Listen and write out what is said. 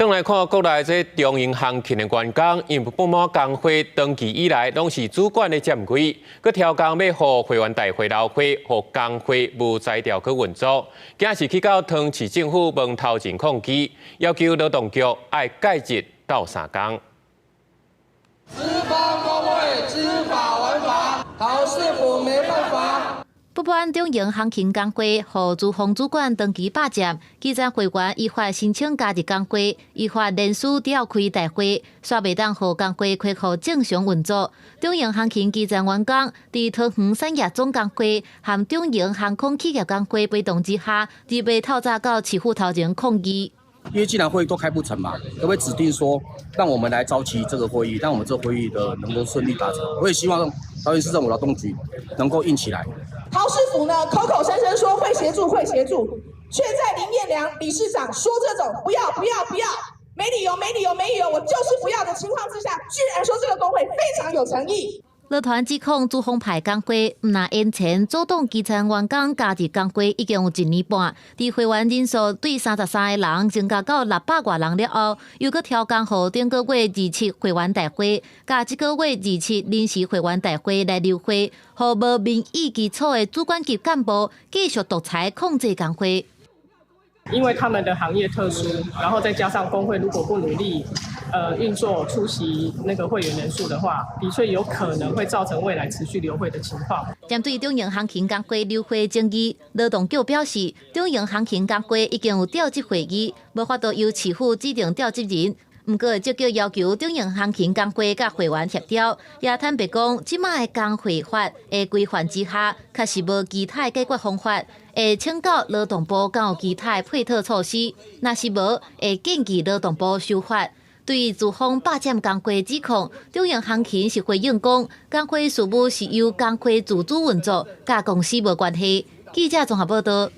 轉來看國內這中營航勤的員工，因為不滿工會長期以來攏是主管咧佔位，閣刁工欲予會員大會流會，予工會無才調去運作，今仔日去到湯市政府門頭前抗議，要求勞動局愛介入鬥相共。資方工會知法玩法，桃市府沒辦法。不滿中營航勤工會予資方主管長期霸佔，基層會員依法申請加入工會，依法連署召開大會，煞袂當予工會恢復正常運作。中營航勤基層員工佇桃園產業總工會和中營航空企業工會陪同之下，佇下透早到市府頭前抗議。因為既然會議都開不成嘛，可不可以指定說，讓我們來召集這個會議，讓我們這個會議的能夠順利達成？我也希望桃園市政府勞動局能夠硬起來。桃市府呢，口口聲聲說會協助，會協助，卻在林彥良理事長說這種不要不要不要，沒理由沒理由沒理由，我就是不要的情況之下，居然說這個工會非常有誠意。勞團指控資方派工會毋但延前阻擋基層員工加入工會已經有一年半，佇會員人數對33個人增加到600外人了後，又閣刁工予頂個月27會員大會，佮這個月27臨時會員大會來流會，予無民意基礎的主管級幹部繼續獨裁控制工會。因為他們的行業特殊，然後再加上工會如果不努力，運作出席那個會員人數的話，的確有可能會造成未來持續流會的情況。針對中營航勤工會流會爭議，勞動局表示，中營航勤工會已經有召集會議，無法度由市府指定召集人。毋過，積極要求中營航勤工會佮會員協調，也坦白講，這擺的工會法的規範之下，確實無其他的解決方法，會請教勞動部敢有其他的配套措施，若是無，會建議勞動部修法。對於資方霸佔工會指控，中營航勤是回應講，工會事務是由工會自主運作，佮公司無關係。記者綜合報道。